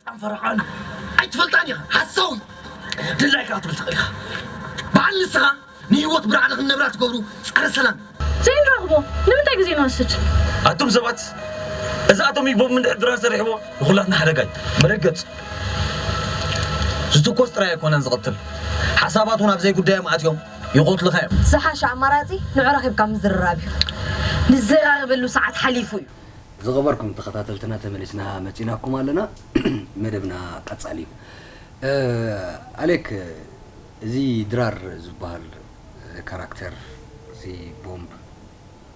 ፈርዖን ኣይትፈልጣን ኢኻ፣ ሓሳዊ። ድላይካ ክትብል ትኽእል ኢኻ። በዓል ንስኻ ንህይወት ብርዕና ክንነብራ ትገብሩ ጸረ ሰላም። ዘይንራኽቦ ንምንታይ ግዜ ንወስድ? ኣቱም ሰባት፣ እዚ ኣቶሚክ ቦምብ እንድሕር ድራር ሰሪሕዎ ንኹላትና ሓደጋ እዩ። መረገጽ ዝትኮስ ጥራይ ኣይኮነን ዝቐትል። ሓሳባት እውን ኣብ ዘይጉዳዮም ኣትዮም ይቐትሉኻ እዮም። ዝሓሸ ኣማራጺ ንዑ ረኺብካ ምዝርራብ እዩ። ንዘራረበሉ ሰዓት ሓሊፉ እዩ። ዝኸበርኩም ተኸታተልትና ተመሊስና መጺናኩም ኣለና። መደብና ቀጻሊ እዩ። እ፣ ኣሌክ፣ እዚ ድራር ዝበሃል ካራክተር እዚ ቦምብ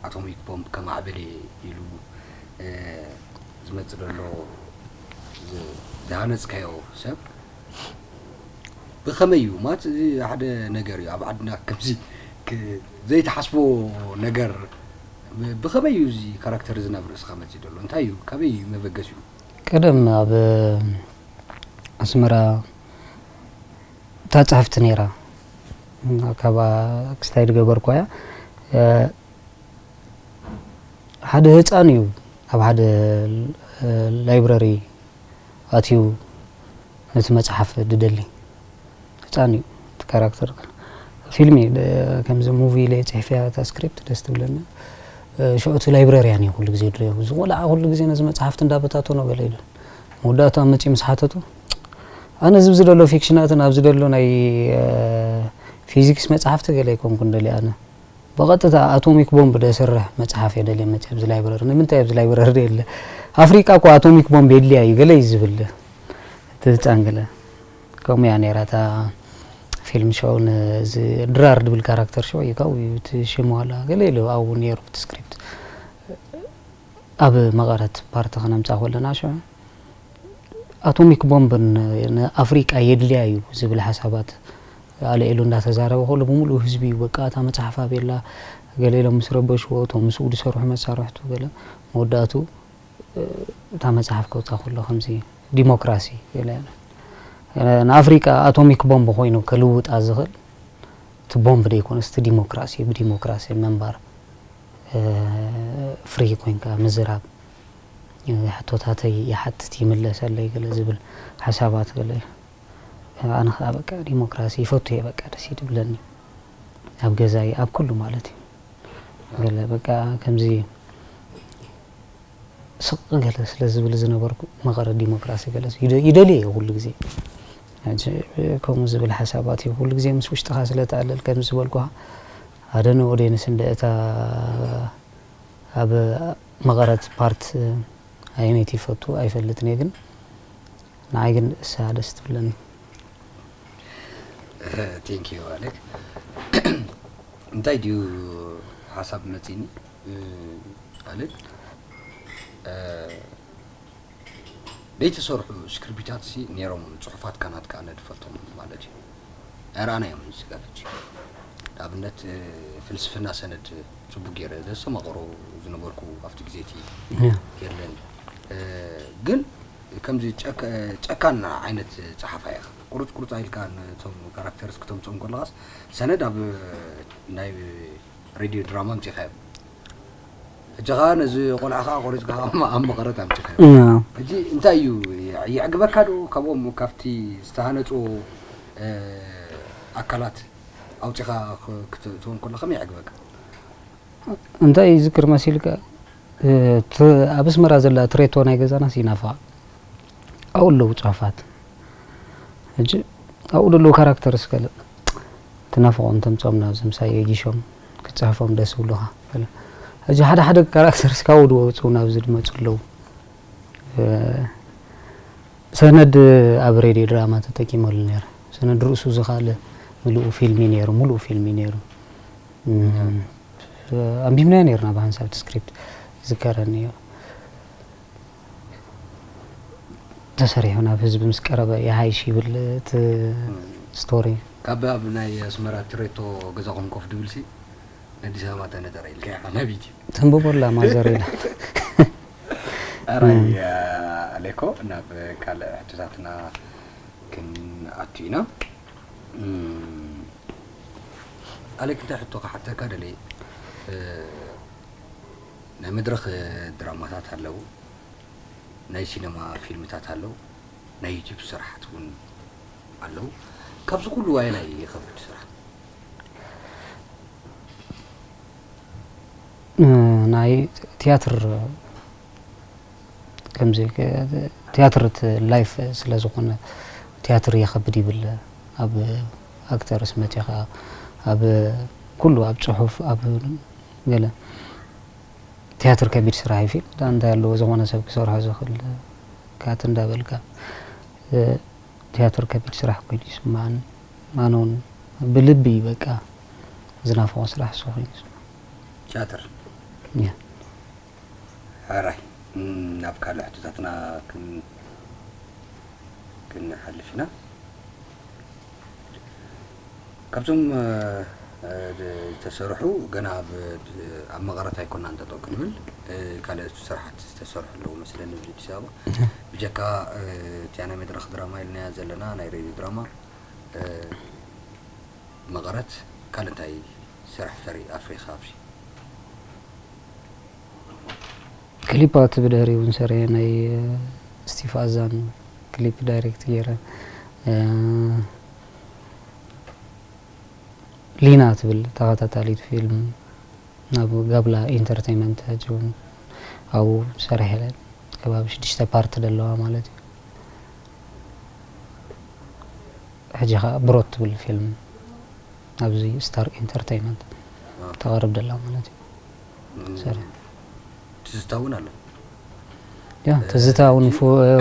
ኣቶሚክ ቦምብ ከማዕብል እየ ኢሉ፣ እ፣ ዝመጽእ ዘሎ ዝ-፣ ዝሃነጽካዮ ሰብ ብኸመይ እዩ? ማለት እዚ ሓደ ነገር እዩ። ኣብ ዓድና ከምዚ ክ-፣ ዘይትሓስቦ ነገር ብ-፣ ብኸመይ እዩ እዚ ካራክተር እዚ ናብ ርእስኻ መጺኡ ዘሎ? እንታይ እዩ? ካበይ እዩ መበገሲኡ? ቀደም ኣብ ኣስመራ እታ ጽሕፍቲ ነይራ። ካብኣ ክስታይ ዝገበርኩ እያ። እ፣ ሓደ ህጻን እዩ ኣብ ሓደ፣ እ፣ ላይብረሪ ኣትዩ ነቲ መጽሓፍ ዝደሊ። ህጻን እዩ እቲ ካራክተር። ፊልም እዩ፣ ደ-፣ ከምዚ ሙቪ ኢለ ጽሒፈያ እታ ስክሪፕት ደስ ትብለኒ። እ፣ ሽዑ እቲ ላይብረርያን እዩ ኩሉ ግዜ ድረዮ። እዚ ቆልዓ ኩሉ ግዜ ነዚ መጽሓፍቲ እንዳበታተኖ ገለ ኢሉ። መወዳእታኡ መጺኡ ምስ ሓተቱ፣ ኣነ እዚ ዝደሎ ፊክሽናትን ኣብዚ ደሎ ናይ፣ እ፣ ፊዚክስ መጽሓፍቲ ገለ ኣይኮንኩን ደልየ ኣነ። ብቐጥታ ኣቶሚክ ቦምብ ደሰርሕ መጽሓፍ እየ ደልየ መጽእ ኣብዚ ላይብረሪ። ንምንታይ ኣብዚ ላይብረሪ የለ? ኣፍሪቃ እኮ ኣቶሚክ ቦምብ የድልያ እዩ ገለ እዩ ዝብል። እቲ ህጻን ገለ። ከምኡ እያ ነይራ እታ ፊልም ሾው። ንዚ ድራር ድብል ካራክተር ሾው እዩ ካብኡ እዩ እቲ ሽም ዋላ ገለ ኢሉ ኣብኡ ነይሩ እቲ ስክሪፕት። ኣብ መቐረት ፓርቲ ክነምጻ ከለና ሽዑ ኣቶሚክ ቦምብ ን-፣ ንኣፍሪቃ የድልያ እዩ ዝብል ሓሳባት ኣልዒሉ እንዳተዛረበ ከሎ ብምሉእ ህዝቢ እዩ በቃ እታ መጽሓፍ ኣበይ ኣላ ገለ ኢሎም ምስ ረበሽዎ እቶም ምስኡ ዝሰርሑ መሳርሕቱ ገለ መወዳእቱ እታ መጽሓፍ ከውጻ ከሎ ከምዚ ዲሞክራሲ ገለ ንኣፍሪቃ ኣቶሚክ ቦምብ ኮይኑ ከልውጣ ዝኽእል እቲ ቦምብ ደይኮነስ እቲ ዲሞክራሲ እዩ። ብዲሞክራሲ ምንባር፣ እ፣ ፍሪ ኮንካ ምዝራብ፣ እ፣ ሕቶታተይ ይሓትት ይምለሰለይ ገለ ዝብል ሓሳባት ገለ እዩ። ኣነ ኸኣ በቃ ዲሞክራሲ ይፈቱ እየ፣ በቃ ደስ እዩ ዝብለኒ። ኣብ ገዛይ፣ ኣብ ኩሉ ማለት እዩ። ገለ በቃ ከምዚ ስቕ ገለ ስለ ዝብል ዝነበርኩ መቐረት ዲሞክራሲ ገለ ይደ-፣ ይደልዮ እየ ኩሉ ግዜ። ሕጂ ከምኡ ዝብል ሓሳባት እዩ ኩሉ ግዜ ምስ ውሽጥኻ ስለ ትኣልል፣ ከም ዝበልኩኻ፣ ኣደ ንኦዴንስ እንደ እታ ኣብ መቐረት ፓርት ኣየነይቲ ይፈቱ ኣይፈልጥን እየ፣ ግን ንዓይ ግን እሳ ደስ ትብለኒ። ቴንክ ዩ ኣሌክ። እንታይ ድዩ ሓሳብ መፂኒ፣ እ፣ ኣሌክ፣ እ፣ ዘይተሰርሑ ስክሪፕታት ሲ ነይሮም፣ ፅሑፋትካ ናትካ ኣነ ድፈልጦም ማለት እዩ። ኣይረኣናዮም ንስጋብ ሕጂ። ንኣብነት፣ እ፣ ፍልስፍና ሰነድ ፅቡቅ ገይረ ዘስተማቕሮ ዝነበርኩ ኣብቲ ግዜ እቲ ያ። የለን። እ፣ ግን ከምዚ ጨካ-፣ ጨካን ዓይነት ፀሓፋይ ኢኻ። ቁሩፅ ቁሩፅ ኣኢልካ ነቶም ካራክተርስ ክተምፅኦም ከለኻስ ሰነድ ኣብ ናይ ሬድዮ ድራማ ኣምፂኻዮም። ሕጂ ኸዓ ነዚ ቆልዓ ኸዓ ቆሪፅካ ኸዓ ኣብ መቐረት ኣምፂኻዮ። ያ። ሕጂ እንታይ እዩ የዕግበካ ዶ? ካብኦም ካብቲ ዝተሃነፁ፣ እ፣ ኣካላት ኣውፂኻ ክ-፣ ክት-፣ ክትወን ከሎ ከመይ የዕግበካ? እንታይ ይዝክር መሲልካ? እ፣ ት-፣ ኣብ ኣስመራ ዘላ ትሬቶ ናይ ገዛናስ ይናፍቓ። ኣብኡ ኣለዉ ጽሑፋት። ሕጂ ኣብኡ ዘለዉ ካራክተርስ ገለ ትናፍቖም ተምጽኦም ናብዚ ምሳይ የጊሾም ክትጽሕፎም ደስ ይብሉኻ ገለ። ሕጂ ሓደ ሓደ ካራክተርስ ካብኡ ዝወጹ ናብዚ ዝመጹ ኣለዉ። እ፣ ሰነድ ኣብ ሬድዮ ድራማ ተጠቂመሉ ነይረ። ሰነድ ርእሱ ዝኻለ ምሉእ ፊልም እዩ ነይሩ፣ ምሉእ ፊልም እዩ ነይሩ። እም፣ ኣንቢብናዮ ነይርና ብሓንሳብ እቲ ስክሪፕት ይዝከረኒ እዩ። ተሰሪሑ ናብ ህዝቢ ምስ ቀረበ ይሃይሽ ይብል እቲ ስቶሪ። ካብ ኣብ ናይ ኣስመራ ትሬቶ ገዛኹም ኮፍ ድብል ሲ ኣዲስ ኣበባ ተነጠረ ኢልካ ኢኻ ናብ ዩቲዩብ። ተንብቦላ ማዘር ኢላ። ኣራይ፣ ኣሌኮ፣ ናብ ካልእ ሕቶታትና ክንኣቱ ኢና። እም፣ ኣሌክ፣ እንታይ ሕቶ ክሓተካ ደለየ? እ፣ ናይ መድረኽ ድራማታት ኣለዉ፣ ናይ ሲነማ ፊልምታት ኣለዉ። ናይ ዩቲዩብ ስራሓት እውን ኣለዉ። ካብዚ ኩሉ ኣየናይ ይኸብድ ስራሕ? ናይ ትያትር ከምዚ ትያትር እቲ ላይፍ ስለ ዝኾነ ትያትር ይኸብድ ይብል። ኣብ ኣክተርስ መፂኻ ኣብ ኩሉ ኣብ ፅሑፍ ኣብ ገለ ትያትር ከቢድ ስራሕ እዩ። ፊልም ዳ እንታይ ኣለዎ ዝኾነ ሰብ ክሰርሖ ዝኽእል ካት እንዳበልካ ትያትር ከቢድ ስራሕ ኮይኑ ይስማዓኒ። ኣነ እውን ብልቢ በቃ ዝናፍቖ ስራሕ እሱ ኮይኑ ይስማዓኒ። ትያትር እያ። ሕራይ ናብ ካልእ ሕቶታትና ክን ክንሓልፍ ኢና። ካብዞም ዝተሰርሑ ገና ኣብ መቐረት ኣይኮናን ጠጠው ክንብል ካልኦት ስራሓት ዝተሰርሑ ኣለዉ መስለኒ ኣብዚ ኣዲስ ኣበባ። ብጀካ እቲኣ ናይ መድረኽ ድራማ ኢልናያ ዘለና ናይ ሬድዮ ድራማ መቐረት ካልእ እንታይ ስራሕ ፈሪ ኣፍሪኻ ኣብዚ? ክሊፓት ብድሕሪኡ እውን ሰሪሐ ናይ ስቲፍ ኣዛን ክሊፕ ዳይሬክት ገይረ። ሊና ትብል ተኸታታሊት ፊልም ናብ ጋብላ ኢንተርቴይመንት ሕጂ እውን ኣብኡ ሰሪሐ ከባቢ ሽዱሽተ ፓርት ዘለዋ ማለት እዩ። ሕጂ ከዓ ብሮት ትብል ፊልም ኣብዚ ስታር ኢንተርቴይመንት ተቐርብ ደላ ማለት እዩ። ሰሪ ትዝታ እውን ኣሎ። ያ ትዝታ እውን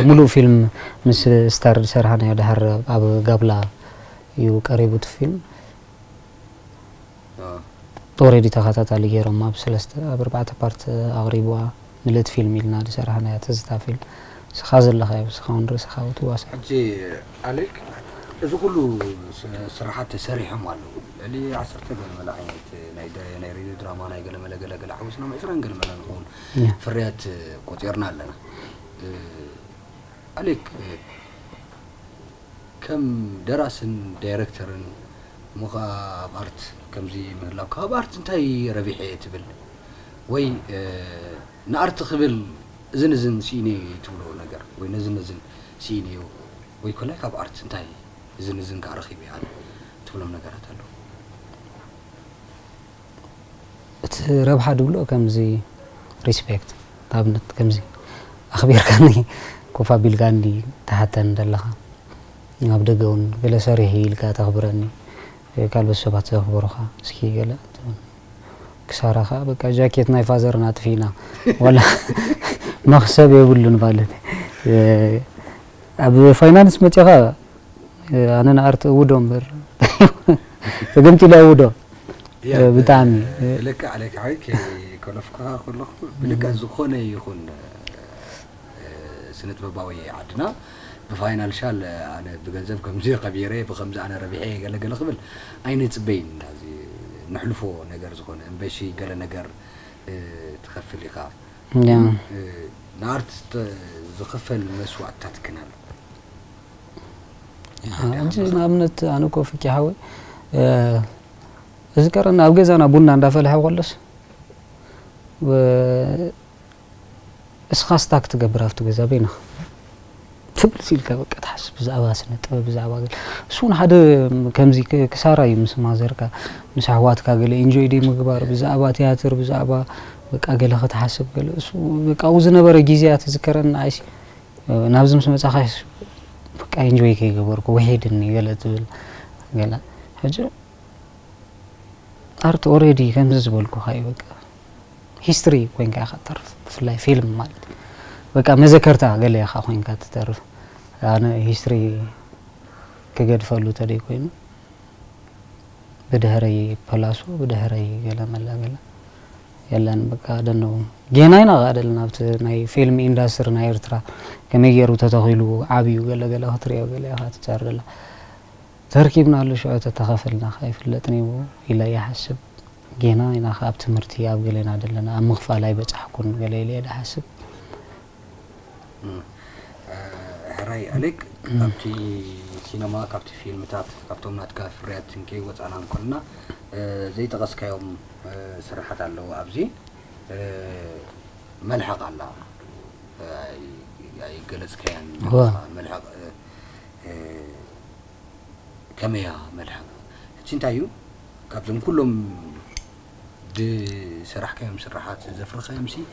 ሙሉእ ፊልም ምስ ስታር ዝሰርሓናዮ ድሓር ኣብ ጋብላ እዩ ቀሪቡ እቲ ፊልም። ኦሬዲ ተኸታታሊ ገይሮም ኣብ ሰለስተ ኣብ ኣርባዕተ ፓርት ኣቕሪብዋ። ምልእቲ ፊልም ኢልና ዝሰራሕናያ ትዝታ ፊልም። ንስኻ ዘለኻዮ ንስኻ እውን ርእስኻ እውን ትዋሳእ። ሕጂ ኣሌክ እዚ ኩሉ ስራሓት ተሰሪሖም ኣለዉ። ልዕሊ ዓሰርተ ገለ መለ ዓይነት ናይ ሬድዮ ድራማ ናይ ገለ መለ ገለ ገለ ሓዊስና ዕስራን ገለ መለ ንኸውን ፍርያት ቆፂርና ኣለና። ኣሌክ ከም ደራስን ዳይረክተርን እሞ ኸዓ ኣብ ኣርት ከምዚ ምህላው ካብ ኣርት እንታይ ረቢሐ እየ ትብል ወይ ንኣርት ክብል እዝን እዝን ስኢነ እየ ትብሎ ነገር ወይ ነዝን ነዝን ስኢነ እየ ወይ ኮላይ ካብ ኣርት እንታይ እዝን እዝን ከዓ ረኺበ እየ ኣነ ትብሎም ነገራት ኣለዉ? እቲ ረብሓ ድብሎ ከምዚ ሪስፔክት ንኣብነት ከምዚ ኣኽቢርካኒ ኮፍ ኣቢልካኒ ትሓተኒ ዘለኻ ኣብ ደገ እውን ገለ ሰሪሑ ኢልካ ተኽብረኒ ካልኦት ሰባት ዘኽብሩኻ እስኪ ገለ ክሳራ ከዓ በቃ ጃኬት ናይ ፋዘርና ኣጥፊእና ዋላ መኽሰብ የብሉን ማለት ኣብ ፋይናንስ መፂኻ ኣነ ንኣርት እውዶ እምበር ተገምጢለ እውዶ ብጣዕሚ ብልክዕ ኣሌክ ሓወይ ከይኮለፍኩኻ ከለኹ ብልክዕ ዝኾነ ይኹን ስነ ጥበባዊ ዓድና ብፋይናንሻል ኣነ ብገንዘብ ከምዚ ከቢረ ብከምዚ ኣነ ረቢሐ ገለገለ ክብል ኣይንፅበይን። ናዚ ንሕልፎ ነገር ዝኾነ እምበሺ ገለ ነገር ትኸፍል ኢኻ። ንኣርቲስት ዝኽፈል መስዋእትታት ግን ኣሎ። ሕጂ ንኣብነት ኣነ እኮ ፍቂ ሓወይ እዚ ቀረን ኣብ ገዛና ቡና እንዳፈለሐ ከሎስ እስኻ ስታክ ትገብር ኣብቲ ገዛ በይንኻ ትብል ኢልካ በቃ ትሓስብ ብዛዕባ ስነ ጥበብ ብዛዕባ ገለ እሱ እውን ሓደ ከምዚ ክሳራ እዩ ምስ ማዘርካ ምስ ኣሕዋትካ ገለ ኢንጆይ ደይ ምግባር ብዛዕባ ትያትር ብዛዕባ በቃ ገለ ክትሓስብ ገለ እሱ በቃ ኣብኡ ዝነበረ ግዜያ ትዝከረኒ ንዓይሲ ናብዚ ምስ መጻኻ በቃ ኢንጆይ ከይገበርኩ ውሒድኒ ገለ ትብል ገለ ሕጂ ኣርት ኦሬዲ ከምዚ ዝበልኩኻ እዩ በቃ ሂስትሪ ኮይንካ ኢኻ ትተርፍ ብፍላይ ፊልም ማለት እዩ በቃ መዘከርታ ገለ ኢኻ ኮይንካ ትተርፍ ኣነ ሂስትሪ ክገድፈሉ ተደይ ኮይኑ ብድሕረይ ፐላሶ ብድሕረይ ገለ መለ ገለ የለን በቃ ደነው ጌና ኢና ቃደል ናብቲ ናይ ፊልም ኢንዳስትሪ ናይ ኤርትራ ከመይ ገይሩ ተተኺሉ ዓብዩ ገለ ገለ ክትሪኦ ገለ ኢኻ ትጸርላ ተርኪብናሉ ሽዑ ተተኸፈልና ከይፍለጥን እዩ ኢለ ይሓስብ። ጌና ኢና ከ ኣብ ትምህርቲ ኣብ ገሌና ዘለና ኣብ ምኽፋል ኣይበጻሕኩን ገለ ኢለ እየ ድሓስብ። ሕራይ ኣሌክ ካብቲ ሲነማ ካብቲ ፊልምታት ካብቶም ናትካ ፍርያት እንከይ ወፃና እንኮልና ዘይጠቐስካዮም ስራሓት ኣለዉ ኣብዚ መልሓቕ ኣላ ኣይገለጽካያን እወ። መልሓቕ እ፣ እ፣ ከመያ መልሓቕ ሕጂ እንታይ እዩ ካብዞም ኩሎም ድሰራሕካዮም ስራሓት ዘፍረኻዮም ሲ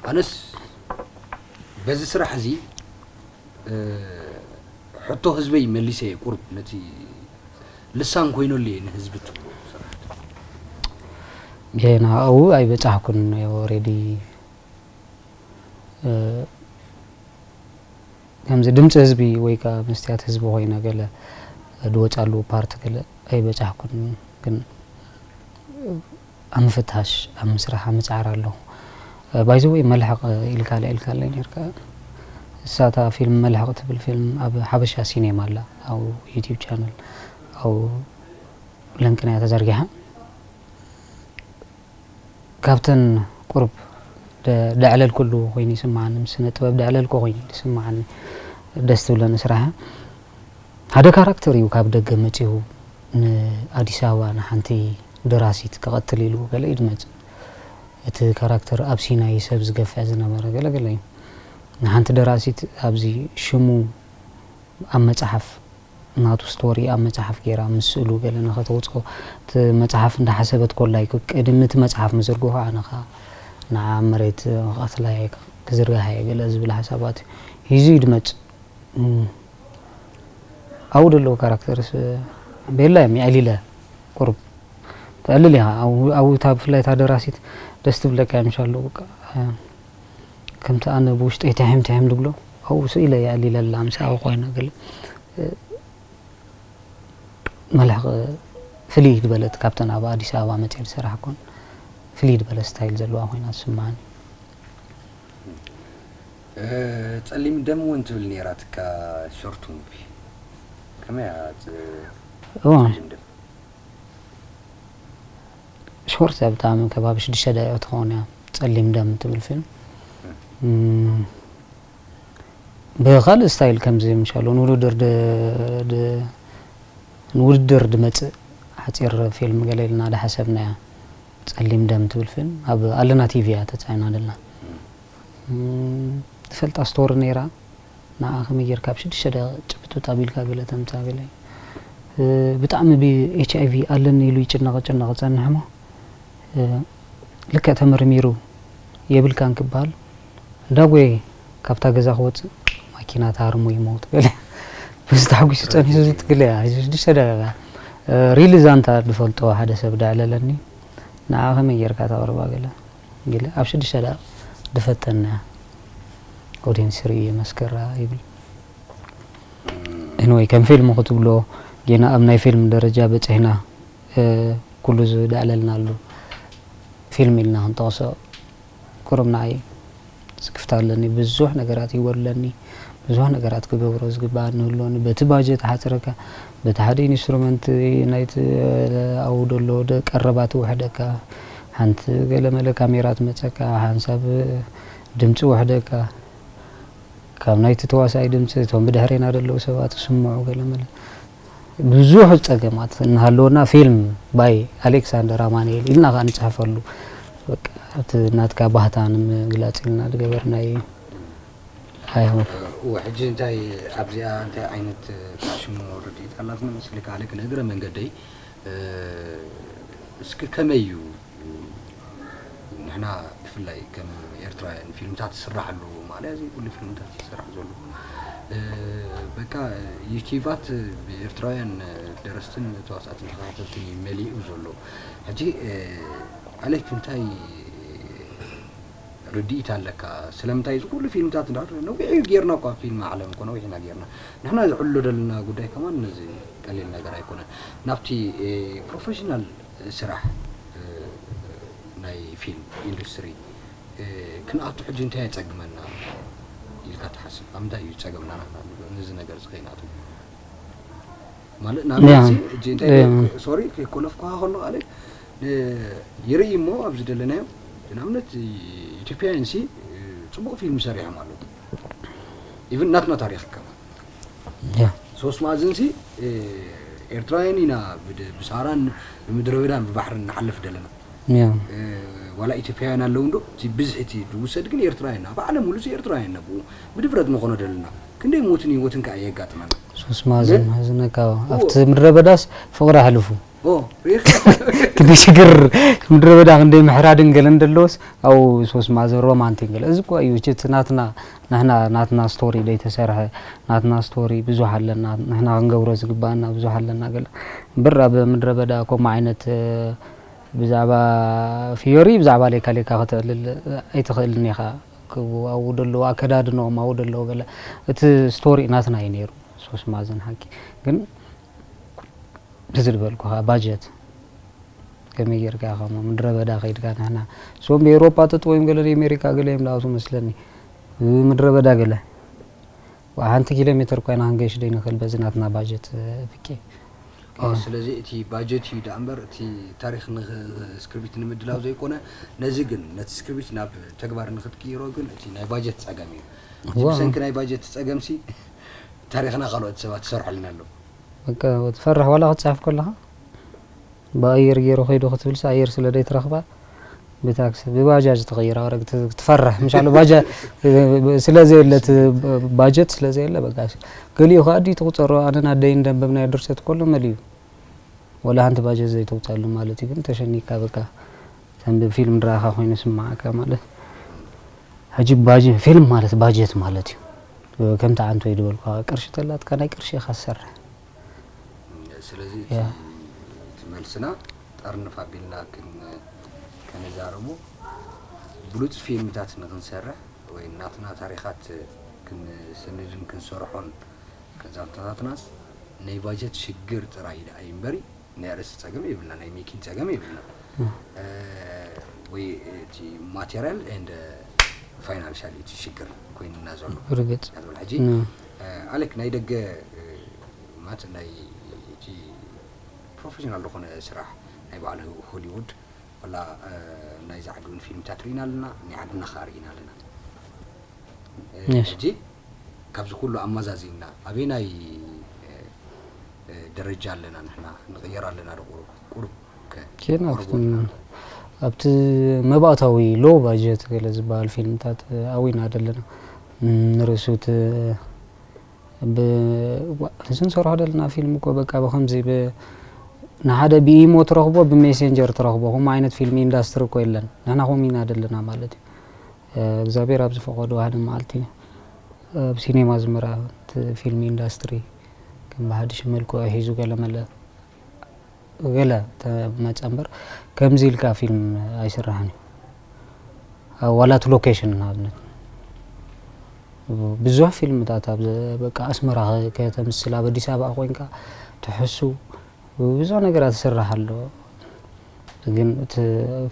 ኣነስ በዚ ስራሕ እዚ እ፣ ሕቶ ህዝበይ መሊሰ እየ ቁሩብ ነቲ ልሳን ኮይነሉ እየ ንህዝቢ ትብሎ ስራሓት ገና ኣብኡ ኣይበጻሕኩን ኦሬዲ ከምዚ ድምፂ ህዝቢ ወይ ከዓ መስትያት ህዝቢ ኮይነ ገለ ድወፃሉ ፓርት ገለ ኣይበፃሕኩን ግን ኣብ ምፍታሽ ኣብ ምስራሕ ኣብ ምፅዓር ኣለኹ ባይዘወይ መልሕቕ ኢልካ ኢልካ ኣለይ ነርካ እሳታ ፊልም መልሕቕ ትብል ፊልም ኣብ ሓበሻ ሲኔማ ኣላ ኣብ ዩቲብ ቻነል ኣብ ለንቅን እያ ተዘርጊሓ ካብተን ቁሩብ ደዕለል ኩሉ ኮይኑ ይስምዓኒ ምስ ስነ ጥበብ ደዕለል ኮይኑ ይስምዓኒ ደስ ትብለኒ ስራሓ ሓደ ካራክተር እዩ ካብ ደገ መፂኡ ንኣዲስ ኣበባ ንሓንቲ ደራሲት ክቐትል ኢሉ ገለ እዩ ዝመፅእ እቲ ካራክተር ኣብ ሲናይ ሰብ ዝገፍዕ ዝነበረ ገለ ገለ እዩ ንሓንቲ ደራሲት ኣብዚ ሽሙ ኣብ መፅሓፍ ናቱ ስቶሪ ኣብ መፅሓፍ ገይራ ምስ ስእሉ ገለ ንኸተውፅኦ እቲ መፅሓፍ እንዳሓሰበት ኮላ እዩ ቅድሚ እቲ መፅሓፍ ምዝርግሑ ኣነ ኸዓ ንዓ መሬት ክቐትላ እየ ክዝርግሓ እየ ገለ ዝብል ሓሳባት እዩ ሂዙ እዩ ድመፅእ ኣብኡ ደለዉ ካራክተርስ ቤላ እዮም የዕሊለ ቁሩብ ተዕልል ኢኻ ኣብኡ እታ ብፍላይ እታ ደራሲት ደስ ትብለካ እዮም ሻሉ ከምቲ ኣነ ብውሽጠይ ትሕም ትሕም ድብሎ ኣብኡ ስኢለ የዕሊለ ኣላ ምስ ኣብኡ ኮይና ገለ መልሕቕ ፍልይ ዝበለት ካብተን ኣብ ኣዲስ ኣበባ መፅኤ ዝሰራሕኩን ፍልይ ዝበለ ስታይል ዘለዋ ኮይና ትስምዓኒ ጸሊም ደም እውን ትብል ነይራትካ ሾርት ሙቪ ከመይ እያ እዋ ጸሊም ደም ሾርት እያ ብጣዕሚ ከባቢ ሽዱሽተ ደቂቕ ትኸውን እያ ጸሊም ደም ትብል ፊልም ብኻልእ ስታይል ከምዚ ምሻሉ ንውድድር ንውድድር ድመፅእ ሓፂር ፊልም ገለ ኢልና ዳሓሰብናያ ፀሊም ደም ትብል ፊልም ኣብ ኣለና ቲቪ እያ ተፃዒና ደላ ትፈልጣ ስቶሪ ነይራ ንዓ ከመይ ጌርካ ኣብ ሽዱሽተ ደቂቕ ጭብጥብጥ ኣቢልካ ገለ ተምፃ ገለ ብጣዕሚ ብ ኤች ኣይ ቪ ኣለኒ ኢሉ ይጭነቕ ጭነቕ ፀንሕ እሞ ልክዕ ተመርሚሩ የብልካን ክበሃል እንዳጎየ ካብታ ገዛ ክወፅእ ማኪና ተሃርሞ ይመውት ገለ ምስ ተሓጒሱ ፀኒሑ ዝትግለ እያ ሕጂ ሽዱሽተ ደቂቃ ሪሊ ዛንታ ዝፈልጦ ሓደ ሰብ ደዕለለኒ ንዓ ከመይ ጌርካ ተቕርባ ገለ ገለ ኣብ ሽዱሽተ ደቂቃ ድፈተና እያ ኦዲንስ ርኢ መስከራ ይብል ኤንወይ ከም ፊልም ክትብሎ ጌና ኣብ ናይ ፊልም ደረጃ በፂሕና ኩሉ ዝደዕለልናሉ ፊልም ኢልና ክንጠቕሶ ቁሩብ ንዓይ ስክፍታ ኣለኒ ብዙሕ ነገራት ይጎድለኒ ብዙሕ ነገራት ክገብሮ ዝግባኣኒ ህልወኒ በቲ ባጀት ሓፅረካ በቲ ሓደ ኢንስትሩመንት ናይቲ ኣብኡ ደሎ ቀረባት ውሕደካ ሓንቲ ገለመለ ካሜራ ትመፀካ ሓንሳብ ድምፂ ውሕደካ ካብ ናይቲ ተዋሳኣይ ድምፂ እቶም ብድሕሬና ዘለዉ ሰባት ክስምዑ ገለመለ ብዙሕ ፀገማት እናሃለወና ፊልም ባይ ኣሌክሳንደር ኣማንኤል ኢልና ከዓ ንፅሕፈሉ እቲ ናትካ ባህታ ንምግላፅ ኢልና ዝገበርናዩ ኣይሆን ሕጂ እንታይ ኣብዚኣ እንታይ ዓይነት ሽሙ ርድኢት ኣላትና መስልካ ኣለ ግን እግረ መንገደይ እስኪ ከመይ እዩ ንሕና ብፍላይ ከም ኤርትራውያን ፊልምታት ዝስራሕ ኣለዎ ማለት እዚ ኩሉ ፊልምታት ዝስራሕ ዘሎ በቃ ዩቲባት ብኤርትራውያን ደረስትን ተዋሳእትን ተኸታተልትን እዩ መሊኡ ዘሎ ሕጂ ኣሌክ እንታይ ርድኢት ኣለካ ስለምንታይ እዚ ኩሉ ፊልምታት እንዳ ነዊሕ እዩ ጌርና እኳ ፊልም ዓለም እኮ ነዊሕ ኢና ጌርና ንሕና ዝዕሎ ዘለና ጉዳይ ከማን ነዚ ቀሊል ነገር ኣይኮነን ናብቲ ፕሮፌሽናል ስራሕ ናይ ፊልም ኢንዱስትሪ ክንኣቱ ሕጂ እንታይ የጸግመና ኢልካ ትሓስብ ኣብ ምንታይ እዩ ዝጸገምና ንሕና ነዚ ነገር እዚ ከይንኣቱ ማለት ንኣብነት ሕጂ እንታይ ሶሪ ከይኮለፍኩካ ከሎ ኣለ ይርኢ እሞ ኣብዚ ደለናዮ ንኣብነት ኢትዮጵያውያን ሲ ፅቡቅ ፊልም ሰሪሖም ኣለዉ ኢቭን ናትና ታሪክ ከማ ሶስት ማዕዝን ሲ ኤርትራውያን ኢና ብሳራን ብምድረ በዳን ብባሕርን ንሓልፍ ደለና ያ ዋላ ኢትዮጵያውያን ኣለዉ እንዶ እቲ ብዝሒ እቲ ዝውሰድ ግን ኤርትራውያን ኣብ ዓለም ሙሉእ ኤርትራውያን ነብኡ ብድፍረት ንኾኖ ደለና ክንደይ ሞትን ህይወትን ከኣ የጋጥመና። ሶስት ማዕዘን ማዕዘን ነካ ኣብቲ ምድረ በዳስ ፍቕሪ ኣሕልፉ ኦ ሪኽ ክንደይ ሽግር ምድረ በዳ ክንደይ ምሕራድን ገለን ደለዎስ ኣብኡ ሶስት ማዕዘን ሮማንቲክ ገለ እዚ እኮ እዩ እቲ ናትና ንሕና ናትና ስቶሪ ዘይተሰርሐ ናትና ስቶሪ ብዙሕ ኣለና ንሕና ክንገብሮ ዝግባኣና ብዙሕ ኣለና ገለ እምበር ኣብ ምድረ በዳ ከምኡ ዓይነት ብዛዕባ ፊዮሪ ብዛዕባ ሌካ ሌካ ከተዕልል ኣይትኽእልን ኢኻ ክቡ ኣብኡ ደለዉ ኣከዳድንኦም ኣብኡ ደለዉ ገለ እቲ ስቶሪ ናትና እዩ ነይሩ ሶስት ማዕዘን ሓቂ ግን እዚ ዝበልኩኻ ባጀት ከመይ ጌርካ ኢኻ እሞ ምድረ በዳ ከይድካ ንሕና እሶም ብኤውሮጳ ጠጥወዮም ገለ ኣሜሪካ ገለ እዮም ዝኣቱ መስለኒ ምድረ በዳ ገለ ሓንቲ ኪሎ ሜትር ኮይና ክንገይሽ ደይንኽእል በዚ ናትና ባጀት ፍቄ ኣዎ ስለዚ እቲ ባጀት እዩ ደኣ እምበር እቲ ታሪኽ ስክሪፕት ንምድላው ዘይኮነ ነዚ ግን ነቲ ስክሪፕት ናብ ተግባር ንክትቅይሮ ግን እቲ ናይ ባጀት ፀገም እዩ እቲ እዋ። ብሰንኪ ናይ ባጀት ፀገምሲ ታሪኽና ካልኦት ሰባት ትሰርሐልና ኣለዉ በቃ ትፈርሕ ዋላ ክትፅሕፍ ከለኻ ብኣየር ገይሩ ከይዱ ክትብልሲ ኣየር ስለ ዘይትረኽባ ብታክሲ ብባጃጅ ትቕይር ኣረግ ትፈርሕ ምሻሉ ባጃ ስለ ዘየለ እቲ ባጀት ስለ ዘየለ በቃ ገሊኡ ከዓ ድዩ ትቁፀሮ ኣነን ኣደይን ደንበብናዮ ድርሰት ከሎ መሊኡ ወላ ሓንቲ ባጀት ዘይተውፅኣሉ ማለት እዩ ግን ተሸኒካ በቃ ተንብብ ፊልም ድረኣኻ ኮይኑ ስማዓካ ማለት ሕጂ ባጀ ፊልም ማለት ባጀት ማለት እዩ ከምቲ ዓንቶ ይድበልኳ ቅርሺ ተላትካ ናይ ቅርሺ ኢኻ ትሰርሕ ስለዚ ያ። እቲ መልስና ጠርንፍ ኣቢልና ክን- ክንዛረቦ ብሉፅ ፊልምታት ንክንሰርሕ ወይ ናትና ታሪኻት ክንስንድን ክንሰርሖን ከዛንታታትናስ ናይ ባጀት ሽግር ጥራይ ደኣ እዩ እምበሪ ናይ ርእሲ ፀገም የብልና ናይ ሜኪን ፀገም የብልና ወይ እቲ ማቴሪያል ኤንድ ፋይናንሻል እቲ ሽግር ኮይንና ዘሎ ርግፅ ያትበል ሕጂ ን- ኣሌክ ናይ ደገ ማለት ናይ እቲ ፕሮፌሽናል ዝኾነ ስራሕ ናይ በዓል ሆሊውድ ወላ ናይ ዛዕድውን ፊልምታት ርኢና ኣለና ናይ ዓድና ከዓ ርኢና ኣለና Yes. ሕጂ ካብዚ ኩሉ ኣመዛዚና ኣበይ ናይ ደረጃ ኣለና ንሕና ንቕየር ኣለና ዶ ቁሩብ ቁሩብ ከ ኬና ቁሩብ ወድና ኣብቲ መባእታዊ ሎ ባጀት ገለ ዝበሃል ፊልምታት ኣዊና ዘለና ንርእሱት እዚ ንሰርሖ ዘለና ፊልም እኮ በቃ ብከምዚ ንሓደ ብኢሞ ትረኽቦ ብሜሴንጀር ትረኽቦ ከምኡ ዓይነት ፊልም ኢንዳስትሪ እኮ የለን ንሕና ከምኡ ኢና ዘለና ማለት እዩ እግዚኣብሔር ኣብ ዝፈቀዶ ሓደ መዓልቲ ኣብ ሲኔማ ዝምራ ፊልም ኢንዳስትሪ ከም ብሓድሽ መልክዑ ሒዙ ገለመለ ገለ ተመፀ እምበር ከምዚ ኢልካ ፊልም ኣይስራሕን እዩ ዋላ እቲ ሎኬሽን ንኣብነት ብዙሕ ፊልምታት ኣብ በቃ ኣስመራ ከተምስል ኣብ ኣዲስ ኣበባ ኮይንካ ትሕሱ ብዙሕ ነገራት ይስራሕ ኣሎ ግን እቲ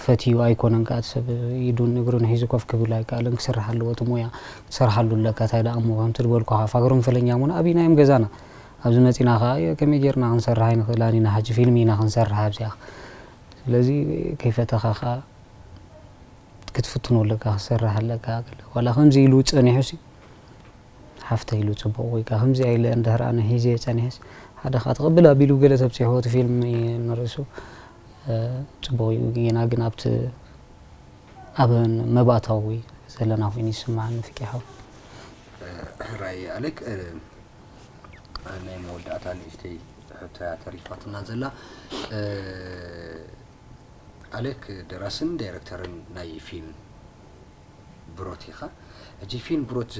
ፈትዩ ኣይኮነን ከዓ ሰብ ኢዱን እግሩን ሒዙ ኮፍ ክብል ኣይከኣልን ክስራሕ ኣለዎ እቲ ሞያ ክትሰርሓሉ ኣለካ እንታይ ደኣ እሞ ከምቲ ዝበልኩኻ ፋግሮን ፈለኛ ሙን ኣብና እዮም ገዛና ኣብዚ መፂና ከዓ ከመይ ጌርና ክንሰርሕ ኣይንኽእላን ኢና ሕጂ ፊልም ኢና ክንሰርሕ ኣብዚኣ ስለዚ ከይፈተኻ ከዓ ክትፍትኖ ኣለካ ክትሰርሕ ኣለካ ዋላ ከምዚ ኢሉ ፀኒሑ ሲ ሓፍተ ኢሉ ፅቡቕ ወይ ከዓ ከምዚ ኢለ እንድሕር ኣነ ሒዘ ፀኒሐስ ሓደ ከዓ ትቕብል ኣቢሉ ገለ ተብፂሕዎ እቲ ፊልም ንርእሱ ፅቡቕ እዩ ጌና ግን ኣብቲ ኣብ መባእታዊ ዘለና ኮይኑ ይስምዓኒ ፍቂ ሓው ሕራይ ኣሌክ ናይ መወዳእታ ንእሽተይ ሕቶያ ተሪፋትና ዘላ ኣሌክ ደራስን ዳይረክተርን ናይ ፊልም ብሮት ኢኻ ሕጂ ፊልም ብሮት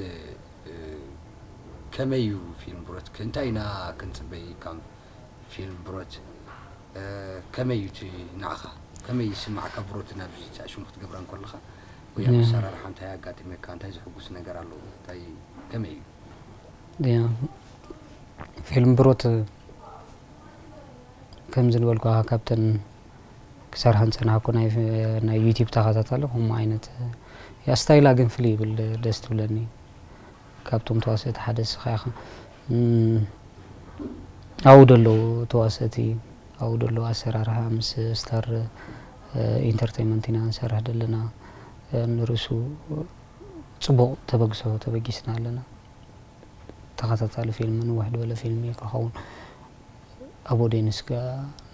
ከመይ እዩ ፊልም ብሮት እንታይ ኢና ክንፅበይ ካብ ፊልም ብሮት ከመይ እዩ እቲ ንዓኻ ከመይ ይስማዕካ ብሮት ናብ ሽሙ ክትገብራ እንከለኻ ወይ ኣብ ኣሰራርሓ እንታይ ኣጋጢመካ እንታይ ዝሕጉስ ነገር ኣለዎ እንታይ ከመይ እዩ ፊልም ብሮት ከምዚ ዝበልኩኻ ካብተን ክሰርሐን ዝፀናሕኩ ናይ ዩቲብ ተኸታታሊ ከምኡ ዓይነት እያ ስታይላ ግን ፍልይ ይብል ደስ ትብለኒ ካብቶም ተዋሰእቲ ሓደ እስኻ ኢኻ ኣብኡ ደለዉ ተዋሰእቲ ኣብኡ ደለዉ ኣሰራርሓ ምስ ስታር ኢንተርቴንመንት ኢና ንሰርሕ ዘለና ንርእሱ ፅቡቕ ተበግሶ ተበጊስና ኣለና ተኸታታሊ ፊልም ንውሕ ዝበለ ፊልም እዩ ክኸውን ኣብ ኦዴንስ ከኣ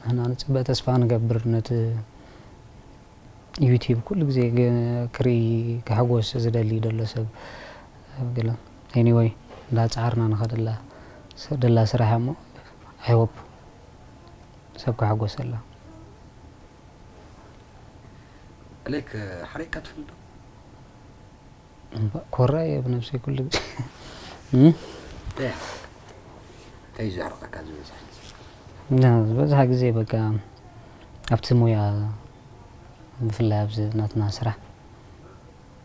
ንሕና ንፅበ ተስፋ ንገብር ነቲ ዩቲብ ኩሉ ግዜ ግ- ክርኢ ክሕጎስ ዝደሊ ደሎ ሰብ ገለ። Anyway፣ እንዳጻዓርና ንኸደላ ደላ ስራሕ እሞ I hope ሰብ ክሕጎሰላ። ኣሌክ፣ ሓሪቕካ ትፈልጥ ዶ? እምባ ኮራ እየ ብነብሰይ ኩሉ ግዜ። እም? እንታይ እንታይ እዩ ዘሕርቐካ ዝበዝሕ ግዜ? ና ዝበዝሓ ግዜ በቃ ኣብቲ ሙያ፣ ብፍላይ ኣብዚ ናትና ስራሕ፣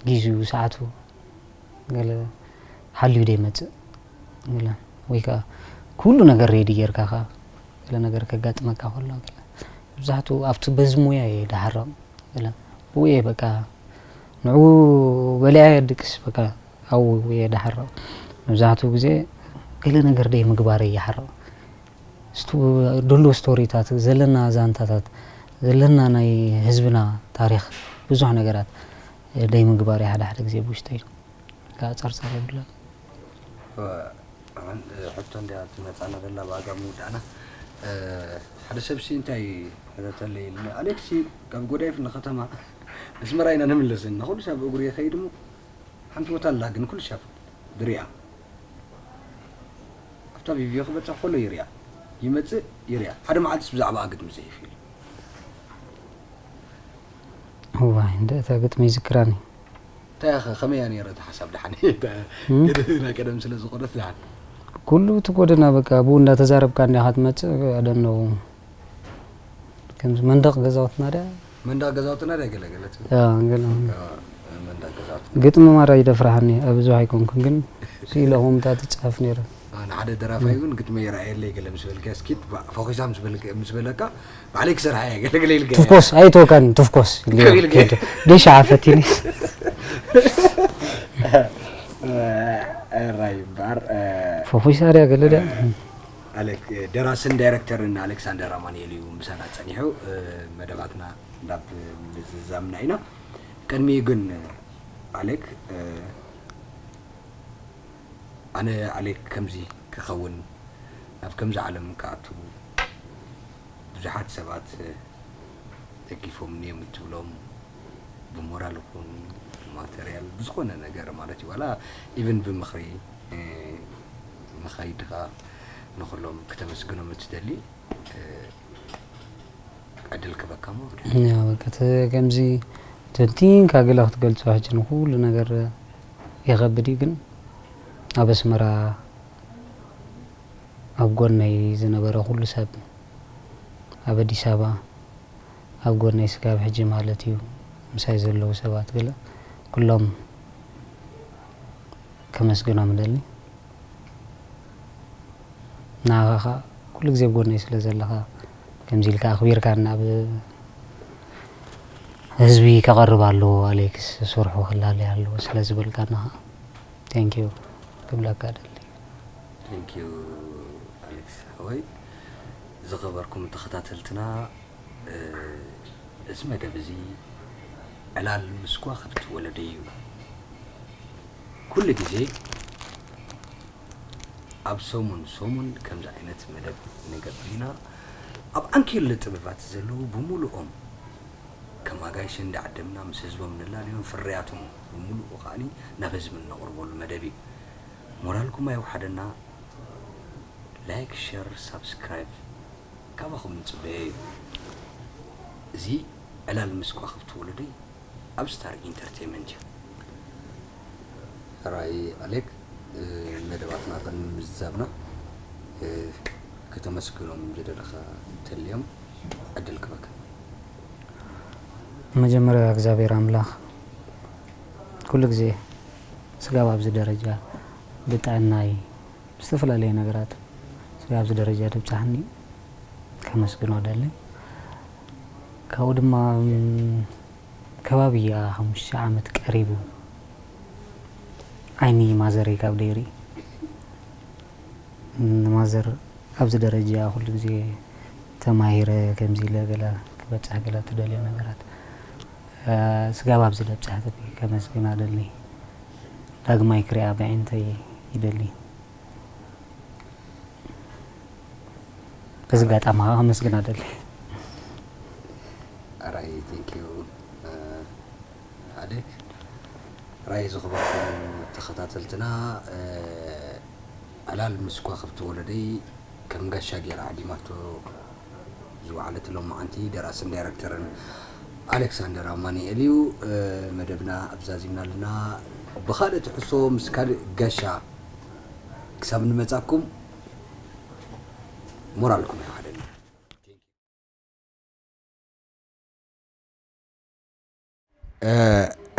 ግዜኡ ሰዓቱ ገለ ሓልዩ ደይመፅእ ገለ፣ ወይ ከዓ ኩሉ ነገር ሬዲ ጌርካ ከዓ ገለ ነገር ከጋጥመካ ከሎ ገለ፣ መብዛሕትኡ ኣብቲ በዚ ሙያ እየ ዳሓረቕ ገለ፣ ብኡ እየ በቃ ንዑ በሊዓ እየ ድቅስ በቃ ኣብኡ እየ ዳሓረቕ። መብዛሕትኡ ግዜ ገለ ነገር ደይ ምግባር እየ ሓረቕ። ስቱ- ድሉ ስቶሪታት ዘለና፣ ዛንታታት ዘለና፣ ናይ ህዝብና ታሪኽ፣ ብዙሕ ነገራት ደይ ምግባር እየ ሓደ ሓደ ግዜ ብውሽጠይ። ከዓ ጸርጸር የብለን። ሕቶ እንዲያ ትመፃና ዘላ ብኣጋ ምውዳእና። ሓደ ሰብ ሲ እንታይ ሕተተለይ ኢልኒ፣ ኣሌክሲ ካብ ጎዳይፍ ንከተማ ኣስመራ ኢና ንምለስ እና ኩሉ ሰብ እግሩ ይኸይድ እሞ ሓንቲ ቦታ ኣላ ግን ኩሉ ሰብ ድሪያ ኣብታ ቪድዮ ክበፅሕ ከሎ ይሪያ፣ ይመፅእ፣ ይሪያ። ሓደ መዓልትስ ብዛዕባ ግጥሚ ፅሒፍ ኢሉ። እዋይ እንደ እታ ግጥሚ ይዝክራኒ። እንታይ ከ ከመይ እያ ነይረ እቲ ሓሳብ ደሓን? ናይ ቀደም ስለ ዝኾነት ደሓን። ኩሉ እቲ ጎደና በቃ ብኡ እንዳተዛረብካ እንዲኻ ትመፅእ። I don't know፣ ከምዚ መንደቕ ገዛውትና ድያ? መንደቕ ገዛውትና ድያ ገለገለት? ያ ገለ መንደቕ ገዛውት ግጥሚ ማራ ይደፍራሃኒ ኣብ ብዙሕ ኣይኮንኩን ግን ስኢለ ከምታ ትፅሓፍ ነይረ። ንሓደ ደራፋይ እውን ግጥሚ ይረኣየለይ ገለ ምስ በልካ እስኪ ፈኺሳ ምስ በልካ- ምስ በለካ ባዕለይ ክሰርሓ እየ ገለገለ ኢልካ። ትፍኮስ ኣይተወካን ትፍኮስ ከቢል ገ- ደሻ ዓፈቲኒ ራይ እምበኣር ፈኹሳ ድያ ገለ ድያ? ኣሌክ ደራስን ዳይረክተርን ኣሌክሳንደር ኣማኑኤል እዩ ምሳና ፀኒሑ። መደባትና ናብ ምዝዛምና ኢና። ቅድሚኡ ግን ኣሌክ ኣነ ኣሌክ ከምዚ ክኸውን ናብ ከምዚ ዓለም ክኣቱ ብዙሓት ሰባት ደጊፎምኒ እዮም እትብሎም ብሞራል ይኹን ብማተርያል ብዝኾነ ነገር ማለት እዩ ዋላ ኢቭን ብምኽሪ ምኻይድኻ ንኹሎም ክተመስግኖም እትደሊ ዕድል ክበካ ሞ ከምዚ ተንቲንካ ገለ ክትገልፆ ሕጂ ንኩሉ ነገር ይኸብድ እዩ ግን ኣብ ኣስመራ ኣብ ጎነይ ዝነበረ ኩሉ ሰብ ኣብ ኣዲስ ኣበባ ኣብ ጎነይ ስጋብ ሕጂ ማለት እዩ ምሳይ ዘለዉ ሰባት ገለ ኩሎም ከመስግኖም እደሊ። ንዓኻ ኸኣ ኩሉ ግዜ ኣብ ጎነይ ስለ ዘለኻ ከምዚ ኢልካ ኣኽቢርካኒ ናብ ህዝቢ ከቐርብ ኣለዎ ኣሌክስ ስርሑ ክላለይ ኣለዎ ስለ ዝበልካኒ ኸኣ thank you ክብለካ እደሊ። Thank you ኣሌክስ ሓወይ። ዝኸበርኩም ተኸታተልትና እዚ መደብ እዚ ዕላል ምስ ከዋኽብቲ ወለዶ እዩ። ኩሉ ግዜ ኣብ ሰሙን ሰሙን ከምዚ ዓይነት መደብ ንገብር ኢና። ኣብ ዓንኬሎ ጥበባት ዘለዉ ብምሉኦም ከም ኣጋይሽ እንዳዓደምና ምስ ህዝቦም ነላልዮም ፍርያቶም ብምሉኡ ከዓኒ ናብ ህዝቢ እነቕርበሉ መደብ እዩ። ሞራልኩም ኣይውሓደና። ላይክ፣ ሸር፣ ሳብስክራይብ ካባኹም ንፅበዮ እዩ። እዚ ዕላል ምስ ከዋኽብቲ ወለደይ ኣብ ስታር ኢንተርቴይመንት እዩ። ሕራይ ኣሌክ፣ መደባትና ቅድሚ ምዝዛብና ከተመስግኖም ዝደለኻ እንተልዮም ዕድል ክበካ። መጀመርያ እግዚኣብሔር ኣምላኽ ኩሉ ግዜ ስጋብ ኣብዚ ደረጃ ብጥዕናይ ብዝተፈላለየ ነገራት ስጋብ ኣብዚ ደረጃ ድብፅሓኒ ከመስግኖ ደሊ። ካብኡ ድማ ከባቢ እያ ሓሙሽተ ዓመት ቀሪቡ ዓይኒ ማዘረይ ካብ ደይርኢ ንማዘር ኣብዚ ደረጃ ኩሉ ግዜ ተማሂረ ከምዚ ኢለ ገለ ክበፅሕ ገለ ትደልዮ ነገራት ስጋብ ኣብዚ ደብፅሐትኒ ከመስግና ደሊ። ዳግማይ ክሪኣ ብዕንተይ ይደሊ። በዚ ጋጣሚ ከዓ ከመስግና ደሊ። ኣራይ ቴንኪዩ ራይ ዝኽበርኩም ተኸታተልትና፣ እ፣ ዕላል ምስ ከዋኽብቲ ወለደይ ከም ጋሻ ገይራ ዓዲማቶ ዝወዓለት ሎማዓንቲ ደራስን ዳይረክተርን ኣሌክሳንደር ኣማኑኤል እዩ። እ፣ መደብና ኣብዛዚምና ኣለና። ብኻልእ ትሕዝቶ ምስ ካልእ ጋሻ ክሳብ ንመጻኩም ሞራልኩም ይሓደልና። እ፣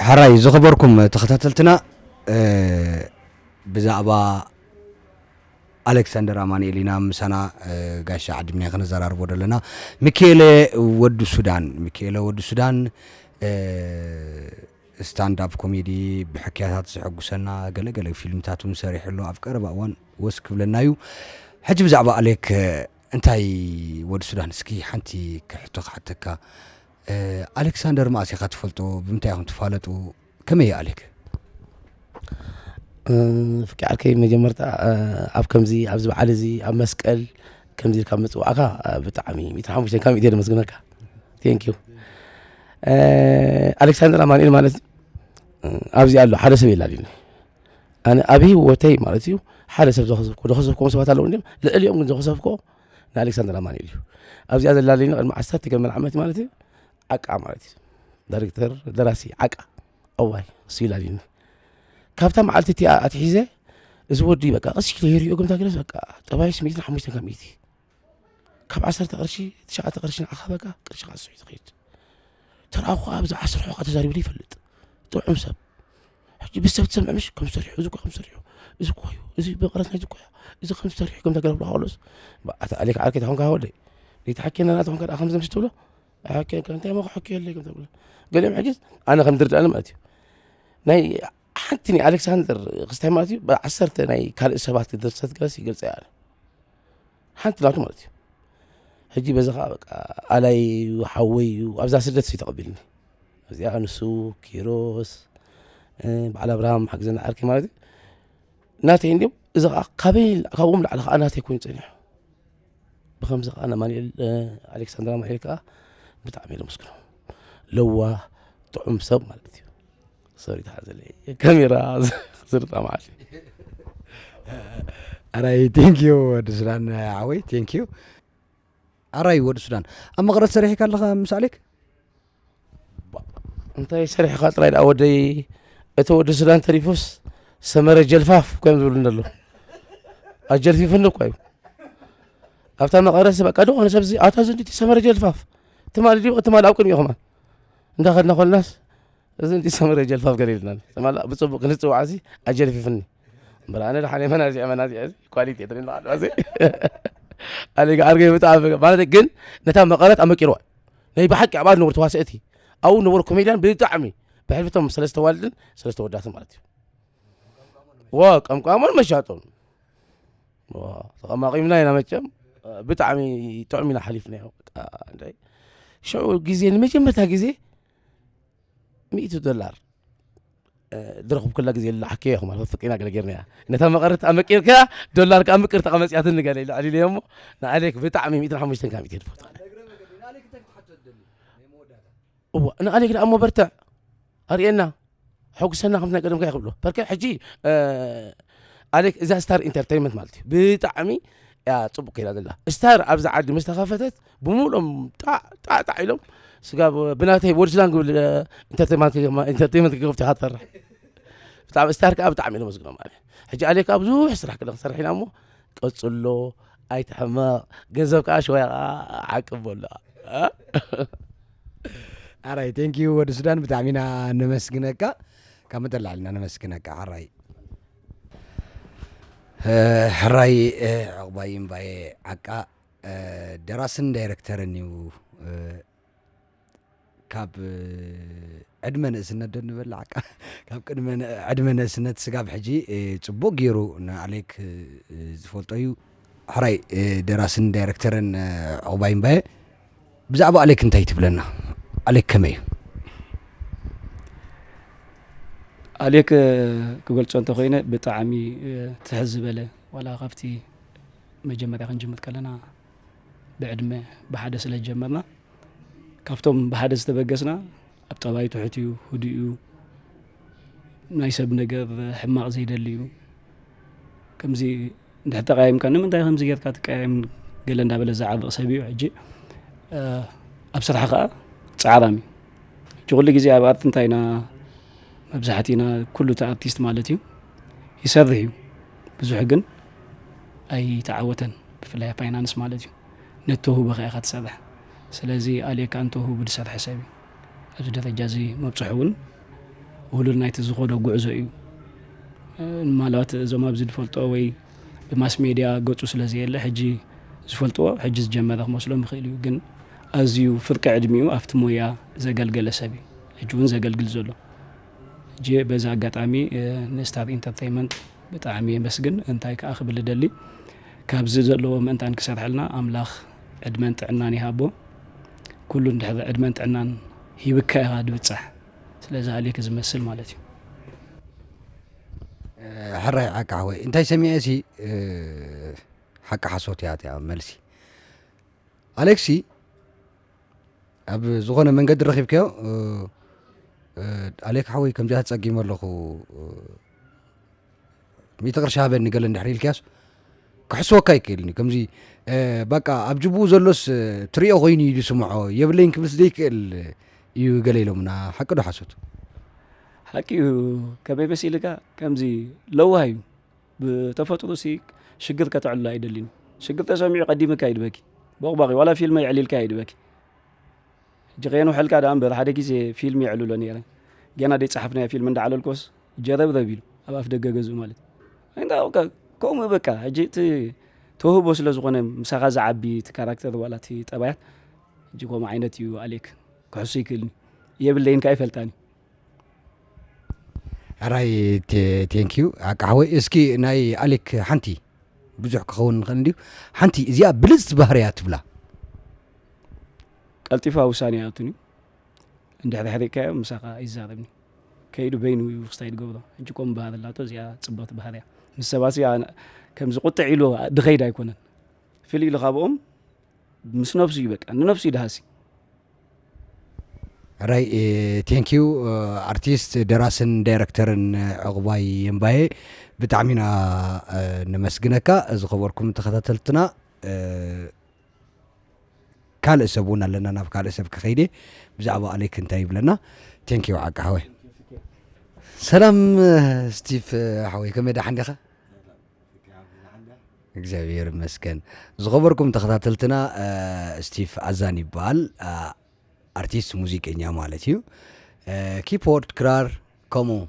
ሕራይ ዝኸበርኩም ተኸታተልትና፣ እ፣ ብዛዕባ ኣሌክሳንደር ኣማኑኤል ኢና ምሳና፣ እ፣ ጋሻ ዓዲምና ከነዘራርቦ ዘለና። ሚካኤለ ወዲ ሱዳን፣ ሚካኤለ ወዲ ሱዳን፣ እ፣ ስታንድ ኣፕ ኮሜዲ ብሕክያታት ዘሐጉሰና ገለ ገለ ፊልምታት እውን ሰሪሑ ኣሎ። ኣብ ቀረባ እዋን ወስ ክብለና እዩ። ሕጂ ብዛዕባ ኣሌክ፣ እ፣ እንታይ ወዲ ሱዳን፣ እስኪ ሓንቲ ክሕቶ ክሓተካ። እ፣ ኣሌክሳንደር መኣስ ኢኻ ትፈልጦ? ብምንታይ ኢኹም ትፋለጡ? ከመይ እዩ ኣሌክ? እ፣ ፍቅሪ ዓርከይ፣ መጀመርታ፣ እ፣ ኣብ ከምዚ፣ ኣብዚ በዓል እዚ፣ ኣብ መስቀል ከምዚ ኢልካ ምጽዋዕካ፣ እ፣ ብጣዕሚ ሚእቲ ሓሙሽተ ካብ ሚእቲ ነመስግነካ። ቴንክ ዩ። እ፣ ኣሌክሳንደር ኣማኑኤል ማለት፣ እ፣ ኣብዚ ኣሎ፣ ሓደ ሰብ የላልዩኒ። ኣነ ኣብ ህይወተይ ማለት እዩ፣ ሓደ ሰብ ዘኸሰብኩ፣ ዘኸሰብኩም ሰባት ኣለዉ እንዲም፣ ልዕሊኦም ግን ዘኸሰብኩ ንኣሌክሳንደር ኣማኑኤል እዩ። ኣብዚኣ ዘላልዩኒ ቅድሚ ዓሰርተ ገመል ዓመት ማለት እዩ፣ ዓቃ ማለት እዩ። ዳይሬክተር፣ ደራሲ ዓቃ። እዋይ፣ እሱ ይላልዩኒ። ካብታ መዓልቲ እቲኣ ኣትሒዘ፣ እዚ ወዲ በቃ፣ ቀስ ኢለ ይሪኦ፣ ከምታ ገለስ በቃ፣ ጠባይስ ሚእትን ሓሙሽተን ካብ ሚእቲ። ካብ ዓሰርተ ቅርሺ፣ ትሽዓተ ቅርሺ ንዓኻ በቃ፣ ቅርሺ ከዓ ስሒቱ ትኸይድ። ተራኹ ኣብዚ ዓሰርተ ሑቓ ተዛሪቡ ይፈልጥ። ጥዑም ሰብ። ሕጂ ብሰብ ትሰምዕ ምሽ፣ ከም ሰሪሑ፣ እዚ እኮ ከም ሰሪሑ፣ እዚ እኮ እዩ፣ እዚ መቐረት ናይዚ እኮ እያ፣ እዚ ከም ሰሪሑ፣ ከም ተገረብ ከሎስ፣ ኣታ ኣሌክ ዓርከይ ተኾንካ ወደይ፣ ዘይተሓኬና ናተ ኾንካ ደኣ ከምዚ ምሽ ትብሎ፣ ኣይሓኬንካ፣ እንታይ እሞ ክሕኬ የለይ ከም ተብሎ። ገሊኦም ሕጂ ኣነ ከም ድርዳእኒ ማለት እዩ። ናይ ሓንቲ ናይ ኣሌክሳንደር ክስታይ ማለት እዩ፣ ብዓሰርተ ናይ ካልእ ሰባት ድርሰት ገለስ ይገልጸ እየ ኣነ። ሓንቲ ናቱ ማለት እዩ። ሕጂ በዚ ኸዓ በቃ ኣላይ እዩ፣ ሓወይ እዩ፣ ኣብዛ ስደት እዩ ተቐቢልኒ። እዚኣ ንሱ፣ ኪሮስ፣ እ፣ በዓል ኣብርሃም ሓግዘና ዓርከይ ማለት እዩ። ናተይ እንዲም፣ እዚ ኸዓ ካበይ፣ ካብኦም ላዕሊ ኸዓ ናተይ ኮይኑ ጸኒሑ። ብኸምዚ ኸዓ ንኣማኑኤል፣ እ፣ ኣሌክሳንደር ኣማኑኤል ከኣ ብጣዕሚ እየ ዘመስግኖ። ለዋህ፣ ጥዑም ሰብ ማለት እዩ። ሶሪ፣ ተሓዘለይ። ካሜራ ዝርጣ መዓልቲ። ኣራይ፣ ቴንክ ዩ ወዲ ሱዳን ሓወይ፣ ቴንክ ዩ። ኣራይ ወዲ ሱዳን፣ ኣብ መቐረት ሰሪሕካ ኣለኻ ምስ ኣሌክ? ባ-፣ እንታይ ሰሪሕካ ጥራይ ደኣ ወደይ፣ እቲ ወዲ ሱዳን ተሪፉስ ሰመረ ጀልፋፍ ከም ዝብሉ እንደሎ። ኣጀልፊፍኒ እኮ እዩ። ኣብታ መቐረት በቃ፣ ደኾነ ሰብዚ፣ ኣታ እዚ እንዲቲ ሰመረ ጀልፋፍ። ትማሊ ድዩ፣ ትማሊ ኣብ ቅድሚኡ ከማን። እንዳኸድና ኮልናስ፣ እዚ እንዲ ሰመረ ጀልፋፍ ገለ ኢልና። ትማሊ ብጽቡቕ ክንጽውዓ እዚ ኣጀልፊፍኒ። እምበር ኣነ ደሓን እየ፣ መናዚዐ፣ መናዚዐ እዚ ኳሊቲ እየ ትሪእና ኣለዋ እዚ። ኣሊጋ ዓርከይ ብጣዕሚ፣ ማለት ግን ነታ መቐረት ኣመቂርዋ። ናይ ብሓቂ ኣብኣ ዝነበሩ ተዋሰእቲ፣ ኣብኡ ዝነበሩ ኮሜድያን ብጣዕሚ ብሕልፊቶም ሰለስተ ዋልድን ሰለስተ ወዳትን ማለት እዩ። ዋ፣ ቀምቃሞን መሻጦን። ዋ፣ ተቐማቒምና ኢና መቸም። ብጣዕሚ ጥዑም ኢና ሓሊፍናዮ። በቃ፣ እንታይ፣ ሽዑ ግዜ፣ ንመጀመርታ ግዜ ሚእቲ ዶላር፣ እ፣ ዝረኽብኩላ ግዜ፣ ልሓኪ ኢኹም፣ ማለት፣ ፍቂና ገለ ጌርናያ። ነታ መቐረት ኣመቂርካ፣ ዶላር ከኣ ምቅርቲ ተቐመጽያትኒ ገለ ኢሉ ኣዕሊለዮ እሞ፣ ንኣሌክ ብጣዕሚ ሚእትን ሓሙሽተን ካብ ሚእቲ ድፈቱ። እዋ፣ ንኣሌክ ደኣ እሞ በርትዕ፣ ኣርእየና፣ ሐጉሰና፣ ከምቲ ናይ ቀደምካ ይኽብሎ። በርከ ሕጂ፣ እ፣ ኣሌክ፣ እዛ ስታር ኢንተርተይንመንት ማለት እዩ። ብጣዕሚ እያ ጽቡቕ ከይዳ ዘላ። ስታር ኣብዛ ዓዲ ምስ ተኸፈተት፣ ብምሉኦም ጣዕ፣ ጣዕ፣ ጣዕ ኢሎም፣ ስጋብ ብናተይ ወዲ ሱዳን ክብል፣ እ፣ ኢንተርተይንመንት፣ ኢንተርተይንመንት ክከፍቱ ኢኻ ትፈርሕ። ብጣዕሚ ስታር ከኣ ብጣዕሚ እዮም መስግኖም ማለት እዩ። ሕጂ ኣሌክ ኣብ ብዙሕ ስራሕ ክሰርሕ ኢና እሞ፣ ቀጽሎ፣ ኣይትሕመቕ፣ ገንዘብ ከኣ ሽወያ ከኣ ዓቅብ በሎ። እ? ኣራይ፣ ቴንክ ዩ ወዲ ሱዳን፣ ብጣዕሚ ኢና ነመስግነካ። ካብ መጠን ላዕሊ ኢና ነመስግነካ፣ ኣራይ። እ፣ ሕራይ፣ እ፣ ዕቑባይ እምባየ ዓቃ፣ እ፣ ደራስን ዳይረክተርን እዩ። እ፣ ካብ፣ እ፣ ዕድመ ንእስነት ዶ ንበል ዓቃ? ካብ ቅድመ ን-፣ ዕድመ ንእስነት ስጋብ ሕጂ፣ እ፣ ጽቡቕ ገይሩ ንኣሌክ፣ እ፣ ዝፈልጦ እዩ። ሕራይ፣ እ፣ ደራስን ዳይረክተርን፣ እ፣ ዕቑባይ እምባየ፣ ብዛዕባ ኣሌክ እንታይ ትብለና? ኣሌክ ከመይ እዩ? ኣሌክ፣ እ፣ ክገልጾ እንተኾይነ ብጣዕሚ፣ እ፣ ትሕት ዝበለ፣ ዋላ ካብቲ መጀመርያ ክንጅምር ከለና ብዕድመ ብሓደ ስለ ዝጀመርና፣ ካብቶም ብሓደ ዝተበገስና፣ ኣብ ጠባዩ ትሑት እዩ፣ ህዱእ እዩ፣ ናይ ሰብ ነገር ሕማቕ ዘይደሊ እዩ። ከምዚ እንድሕር ተቃይምካ ንምንታይ ከምዚ ጌርካ ትቀያየም ገለ እንዳበለ ዝዓርቕ ሰብ እዩ። ሕጂ ኣብ ስራሕ ከዓ ፃዕራም እዩ። ሕጂ ኩሉ ግዜ ኣብ ኣርት እንታይ ኢና መብዛሕቲና ኩሉ እቲ ኣርቲስት ማለት እዩ ይሰርሕ እዩ። ብዙሕ ግን ኣይተዓወተን፣ ብፍላይ ኣብ ፋይናንስ ማለት እዩ። ነቲ ተውህቦ ከኣ ኢኻ ትሰርሕ። ስለዚ ኣልየ ከኣ ንተውህቡ ዝሰርሐ ሰብ እዩ። ኣብዚ ደረጃ እዚ መብጽሑ እውን ውህሉል ናይቲ ዝኸዶ ጉዕዞ እዩ። ምናልባት እዞም ኣብዚ ዝፈልጦ ወይ ብማስ ሜድያ ገጹ ስለ ዘየለ ሕጂ ዝፈልጥዎ ሕጂ ዝጀመረ ክመስሎም ይኽእል እዩ። ግን ኣዝዩ ፍርቂ ዕድሚኡ ኣብቲ ሞያ ዘገልገለ ሰብ እዩ። ሕጂ እውን ዘገልግል ዘሎ። ሕጂ በዚ ኣጋጣሚ ንስታር ኢንተርቴይመንት ብጣዕሚ የመስግን። እንታይ ከኣ ክብል እደሊ፣ ካብዚ ዘለዎ ምእንታን ክሰርሐልና ኣምላኽ ዕድመን ጥዕናን ይሃቦ። ኩሉ እንድሕር ዕድመን ጥዕናን ሂብካ ኢኻ ድብጻሕ። ስለዚ ኣሌክ ዝመስል ማለት እዩ። ሕራይ ዓቃ ሓወይ እንታይ ሰሚዐ ሲ ሓቂ ሓሶት እያ እቲኣ መልሲ ኣሌክሲ ኣብ ዝኾነ መንገዲ ረኺብካዮ ኣሌክ ሓወይ ከምዚኣ ተጸጊመ ኣለኹ ሚእቲ ቅርሺ ሃበኒ ገለ እንድሕር ኢልካዮስ ክሕስወካ ኣይክእልን እዩ ከምዚ በቃ ኣብ ጅቡኡ ዘሎስ ትሪኦ ኮይኑ እዩ ዝስምዖ የብለይን ክብልስ ዘይክእል እዩ ገለ ኢሎምና ሓቂ ዶ ሓሶት ሓቂ እዩ። ከመይ መሲልካ ከምዚ ለዋህ እዩ። ብተፈጥሮ ሲ ሽግር ከተዕልሎ ኣይደልን። ሽግር ተሰሚዑ ቀዲምካ ይድበኪ ቦቕባቂ ዋላ ፊልም የዕሊልካ ይድበኪ። ሕጂ ከየንውሐልካ ደኣ እምበር ሓደ ግዜ ፊልም የዕልሎ ነይረ። ገና ደይጸሓፍናዮ ፊልም እንዳዓለልኮስ ጀረብረብ ኢሉ ኣብ ኣፍ ደገ ገዝኡ ማለት። እንታይ ከምኡ በቃ ሕጂ እቲ ተውህቦ ስለ ዝኾነ ምሳኻ ዝዓቢ እቲ ካራክተር ዋላ እቲ ጠባያት ሕጂ ከምኡ ዓይነት እዩ ኣሌክ ክሕሱ ይክእልኒ የብለይን ከኣ ይፈልጣኒ። ሕራይ ቴንኪዩ ኣቃ ሓወይ እስኪ ናይ ኣሌክ ሓንቲ ብዙሕ ክኸውን ንኽእል እንድዩ ሓንቲ እዚኣ ብልፅቲ ባህርያ ትብላ ቀልጢፋ ውሳኔ ይኣቱኒ እንድሕር ሕሪእካዮ ምሳኻ ይዛረብኒ ከይዱ በይኑ እዩ ክስታይ ዝገብሮ ሕጂ ኮም ባህር ኣላቶ እዚኣ ፅብቕቲ ባህርያ ምስ ሰባት እዚኣ ከምዚ ቁጥዕ ኢሉ ድኸይድ ኣይኮነን ፍልይ ኢሉ ካብኦም ምስ ነብሱ እዩ በቃ ንነብሱ እዩ ድሃሲ ራይ ቴንኪዩ ኣርቲስት ደራስን ዳይረክተርን ዕቑባይ የምባየ ብጣዕሚ ኢና ነመስግነካ ዝኸበርኩም ተኸታተልትና ካልእ ሰብ እውን ኣለና ናብ ካልእ ሰብ ክኸይድ ብዛዕባ ኣሌክ እንታይ ይብለና ቴንኪዩ ዓቂ ሓወይ ሰላም ስቲፍ ሓወይ ከመይ ደሓን ዲኻ እግዚኣብሔር ይመስገን ዝኸበርኩም ተኸታተልትና ስቲፍ ኣዛን ይበሃል ኣርቲስት ሙዚቀኛ ማለት እዩ ኪፖርድ ክራር ከምኡ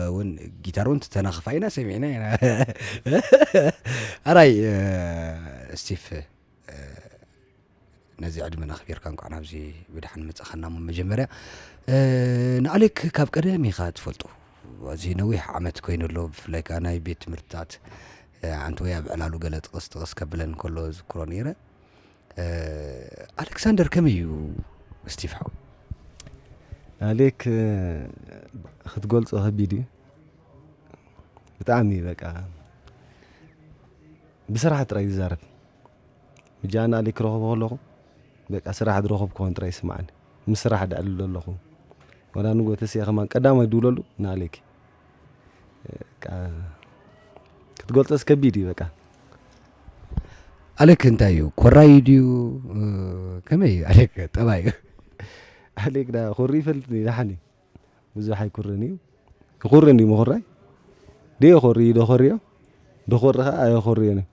እውን ጊታር እውን ተናኽፋ ኢና ሰሚዕና ኢና ኣራይ ስቲፍ ነዚ ዕድመና ኣኽቢርካ እንኳዕ ናብዚ ብድሓን መጻኻና እሞ መጀመርያ ንኣሌክ ካብ ቀደም ኢኻ ትፈልጦ እዚ ነዊሕ ዓመት ኮይኑ ኣሎ ብፍላይ ከዓ ናይ ቤት ትምህርትታት ሓንቲ ወይ ኣብ ዕላሉ ገለ ጥቕስ ጥቕስ ከብለን ከሎ ዝክሮ ነይረ ኣሌክሳንደር ከመይ እዩ ስቲቭ ሓው ኣሌክ ክትገልጾ ከቢድ እዩ ብጣዕሚ በቃ ብስራሕ ጥራይ ዝዛረብ ምጃና ኣሌክ ክረኽቦ ከለኹ በቃ ስራሕ ዝረኸብኩ ኮን ጥራይ ይስምዓኒ ምስ ስራሕ ደዕልሎ ኣለኹ ወላ ንጎ ተስየ ከማን ቀዳማይ ድውለሉ ንኣሌክ ክትገልጾስ ከቢድ እዩ በቃ ኣሌክ እንታይ እዩ ኮራይ ድዩ ከመይ እዩ ኣሌክ ጠባዩ ኣሌክ ዳ ኮሪ ይፈልጥ ዳሓኒ ብዙሕ ኣይኩርን እዩ ይኹርን እዩ ምኹራይ ደየኾሪ እዩ ደኾሪዮ ደኾሪ ከዓ ኣየኾሪዮን እዩ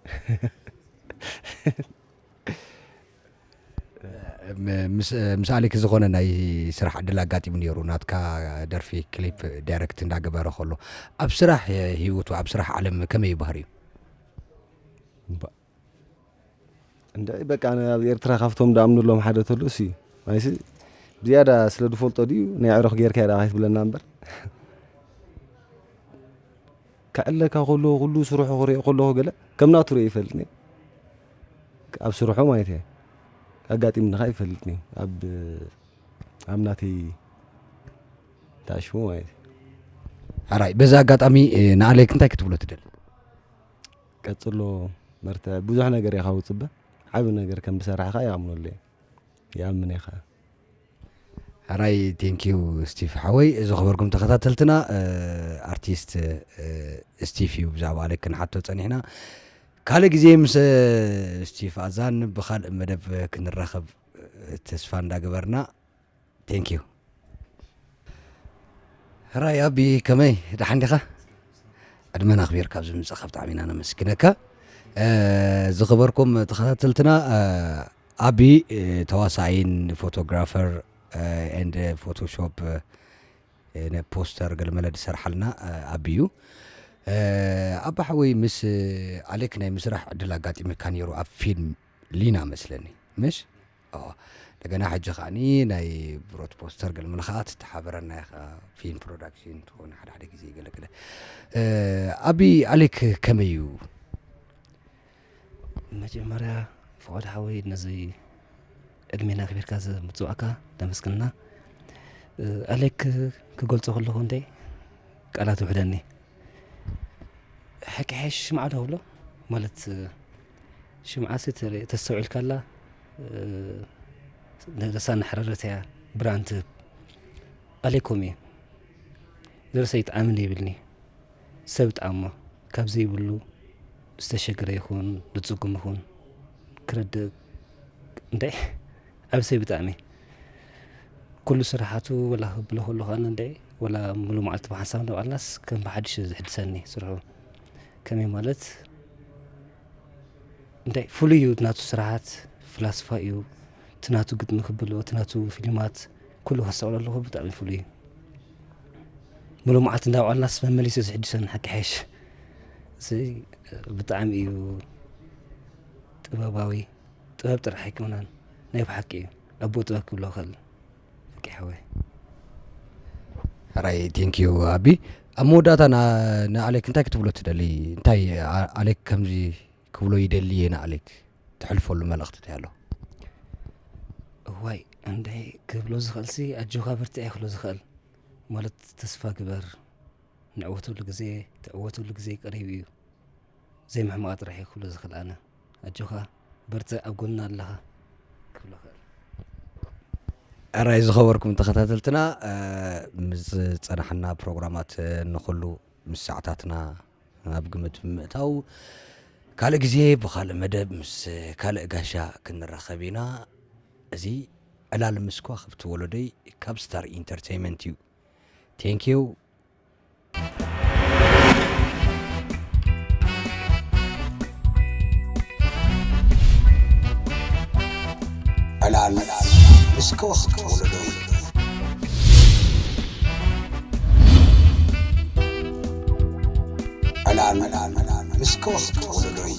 ምስ ኣሌክ ዝኾነ ናይ ስራሕ ዕድል ኣጋጢሙ ነይሩ ናትካ ደርፊ ክሊፕ ዳይረክት እንዳገበረ ከሎ ኣብ ስራሕ ህይወቱ ኣብ ስራሕ ዓለም ከመይ ባህር እዩ እንድዒ በቃ ኣብ ኤርትራ ካብቶም ዳኣምንሎም ሓደ ተሎ እሱ እዩ ማይሲ ብዝያዳ ስለ ዝፈልጦ ድዩ ናይ ዕረኽ ጌርካ ዳ ከይትብለና እምበር ክዕለካ ከሎ ኩሉ ስርሑ ክሪኦ ከለኹ ገለ ከም ናቱ ሪኦ ይፈልጥኒ ኣብ ስርሑ ማለት እየ ኣጋጢምኒ ከ ይፈልጥኒ ኣብ ኣብ ናተይ ተኣሽሙ ማለት እዩ ሕራይ በዚ ኣጋጣሚ ንኣሌክ እንታይ ክትብሎ ትደሊ ቀጽሎ መርትዕ ብዙሕ ነገር ኢኻ ውጽበ ዓቢ ነገር ከም ዝሰራሕኻ ይኣምነሉ እየ ይኣምን እየ ከዓ ኣራይ ቴንኪዩ ስቲፍ ሓወይ። እዚ ኸበርኩም ተኸታተልትና፣ ኣርቲስት ስቲፍ እዩ። ብዛዕባ ኣሌክ ክንሓቶ ጸኒሕና። ካልእ ግዜ ምስ ስቲፍ ኣዛን ብኻልእ መደብ ክንራኸብ ተስፋ እንዳገበርና። ቴንኪዩ። ሕራይ ኣቢ፣ ከመይ? ደሓን ዲኻ? ዕድመና ኣኽቢርካ ኣብዚ ምምጻእካ ብጣዕሚ ኢና ነመስግነካ። ዝኸበርኩም ተኸታተልትና፣ ኣቢ ተዋሳኣይን ፎቶግራፈር ኤንድ ፎቶሾፕ ፖስተር ገለመለ ዝሰርሓልና ኣቢ እዩ። ኣባ ሓወይ፣ ምስ ኣሌክ ናይ ምስራሕ ዕድል ኣጋጢምካ ነይሩ ኣብ ፊልም ሊና መስለኒ፣ ምሽ? እንደገና ሕጂ ከዓኒ ናይ ብሮት ፖስተር ገለመለ ከዓ ትተሓበረና ኢኻ፣ ፊልም ፕሮዳክሽን ትኾነ ሓደ ሓደ ግዜ ገለገለ። ኣቢ፣ ኣሌክ ከመይ እዩ? መጀመርያ ፍቓድ ሓወይ ነዚ ዕድሜና ኣኽቢርካ ምፅዋዕካ ለመስግንና። ኣሌክ ክገልፆ ከለኹ እንደ ቃላት ውሕደኒ። ሕቂ ሓይሽ ሽምዓ ዶ ክብሎ ማለት ሽምዓ ሲ ተስተውዒልካላ ነብሳ እናሕረረት እያ ብርሃን ትህብ። ኣሌኮም እዩ ነብሰ ይጥዓምን ይብልኒ። ሰብ ጣሞ ካብ ዘይብሉ ዝተሸገረ ይኹን ዝፅጉም ይኹን ክረድእ እንደ ዓብ ሰብ ብጣዕሚ ኩሉ ስራሓቱ ወላ ክብሎ ከሎ ከኣነ እንደ ወላ ሙሉ መዓልቲ ብሓንሳብ እንዳበዓልናስ ከም ብሓድሽ ዝሕድሰኒ ስርሑ ከመይ ማለት እንታይ ፍሉይ እዩ ናቱ ስራሓት ፍላስፋ እዩ እቲ ናቱ ግጥሚ ክብሎ እቲ ናቱ ፊልማት ኩሉ ከስተውዕሎ ኣለኹ ብጣዕሚ ፍሉይ እዩ ሙሉ መዓልቲ እንዳበዓልናስ መመሊሱ ዝሕድሰኒ ሓቂ ሓይሽ እዚ ብጣዕሚ እዩ ጥበባዊ ጥበብ ጥራሕ ኣይኮነን ናይ ብሓቂ እዩ ኣቦ ጥበብ ክብሎ ክእል ፍቂ ሓወይ ሕራይ ቴንኪዩ ኣቢ ኣብ መወዳእታ ንኣሌክ እንታይ ክትብሎ ትደሊ እንታይ ኣሌክ ከምዚ ክብሎ ይደሊ እየ ንኣሌክ ትሕልፈሉ መልእኽቲ እንታይ ኣሎ እዋይ እንደ ክብሎ ዝኽእል ሲ ኣጆኻ በርትዕ ክብሎ ዝኽእል ማለት ተስፋ ግበር ንዕወተሉ ግዜ ትዕወተሉ ግዜ ቀሪቡ እዩ ዘይምሕማቕ ጥራሕ እዩ ክብሎ ዝኽእል ኣነ ኣጆኻ በርትዕ ኣብ ጎንና ኣለኻ ክብሎ ክእል ኣራይ ዝኸበርኩም ተኸታተልትና ምስ ዝፀናሕና ፕሮግራማት ንኩሉ ምስ ሰዓታትና ኣብ ግምት ብምእታው ካልእ ግዜ ብካልእ መደብ ምስ ካልእ ጋሻ ክንራኸብ ኢና። እዚ ዕላል ምስ ከዋኽብቲ ወለዶይ ካብ ስታር ኢንተርቴይመንት እዩ። ቴንኪዩ። ዕላል ምስ ከዋኽብቲ ወለዶይ ዕላል ምስ ከዋኽብቲ ወለዶይ